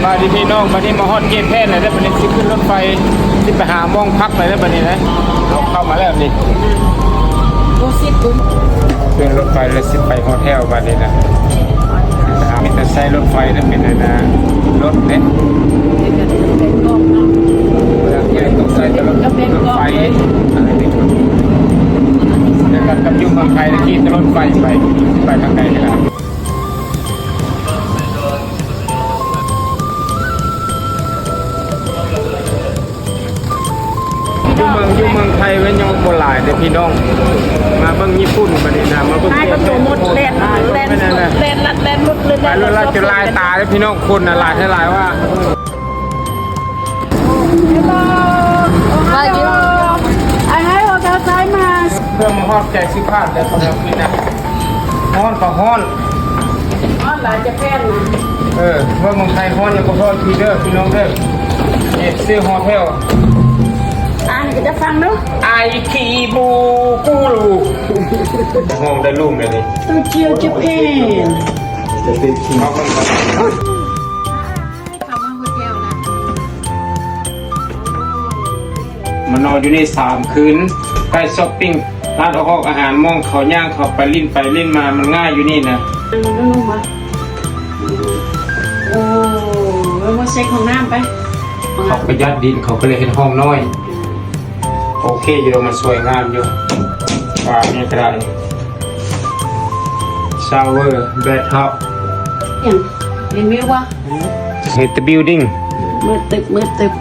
ບາດນີ້ພີ່ນ້ອງ ບາດນີ້ມາຮອດເກດແພດແລ້ວເດີ ບາດນີ້ຊິຂຶ້ນລົດໄຟ ຊິໄປຫາໝ່ອງພັກແລ້ວເດີ ບາດນີ້ນະ. ເຮົາເຂົ້າມາແລ້ວນີ້ ບໍ່ຊິດ ຂຶ້ນລົດໄຟແລ້ວຊິໄປໂຮເທວບາດນີ້ນະ. ມີແຕ່ໃຊ້ລົດໄຟເດີ ເປັນອັນນະ ລົດເດ້ ຕ້ອງໃຊ້ແຕ່ລົດ ລົດໄຟ ແລ້ວກໍກັບຢູ່ເມືອງໄທນະ ຂີ່ແຕ່ລົດໄຟໄປ ໄປທາງໃດກໍໄດ້. ຢູ່ເມືອງ ຢູ່ເມືອງໄທມັນຍັງບໍ່ຫຼາຍເດ້ພີ່ນ້ອງ. ມາເບິ່ງຍີ່ປຸ່ນບາດນີ້ນະ ມາເບິ່ງ ໃຫ້ປະຕູໝົດ ແລ່ນ ແລ່ນ ແລ່ນລັດ ແລ່ນຫຼຸດເລີຍ ໄປລົດລາວຈົນລາຍຕາເດ້ພີ່ນ້ອງ. ຄົນນະຫຼາຍແທ້ຫຼາຍວ່າ. Hello. Hello. Arigato gozaimasu. ເພື່ອມາຮອດໃຈຊິພາດແລ້ວ ເພາະວ່າຄືນະ ຮ້ອນກໍຮ້ອນ ຮ້ອນຫຼາຍຈະແພງນະ. ເອີ ວ່າເມືອງໄທຮ້ອນຍັງບໍ່ພໍທີ່ເດີພີ່ນ້ອງເດີ. ເອັດຊື້ຮອດແຖວ ອ່ານກໍຈະຟັງເນາະ ໄອຄິບູກູລູ ຮ້ອງໄດ້ລຸ້ມເລີຍນີ້ ໂຕເກຍວ ຈະແພງ ຈະເປັນ ເຂົ້າມາໂຮເທວນະ. ມານອນຢູ່ນີ້ສາມຄືນ ໃກ້ຊັອບປິງ ຮ້ານອອກອາຫານ ໝ່ອງເຂົາຍ່າງເຂົ້າໄປຫຼິ້ນໄປຫຼິ້ນມາ ມັນງ່າຍຢູ່ນີ້ນະ. ໂອ້ ເອົາມາເຊັກຫ້ອງນ້ຳໄປ. ເຂົາປະຢັດດິນ ເຂົາກໍເລີຍເຮັດຫ້ອງນ້ອຍ. ໂອເຄຢູ່ດອກ ມັນສວຍງາມຢູ່. ວ່ານີ້ກໍໄດ້ ຊາວເວີ ແບັດເຮົາ ຫຍັງ ເຫັນວິວບໍ່? ເຮັດແຕ່ບິວດິ້ງ ມືດຕຶບ ມືດຕຶບ.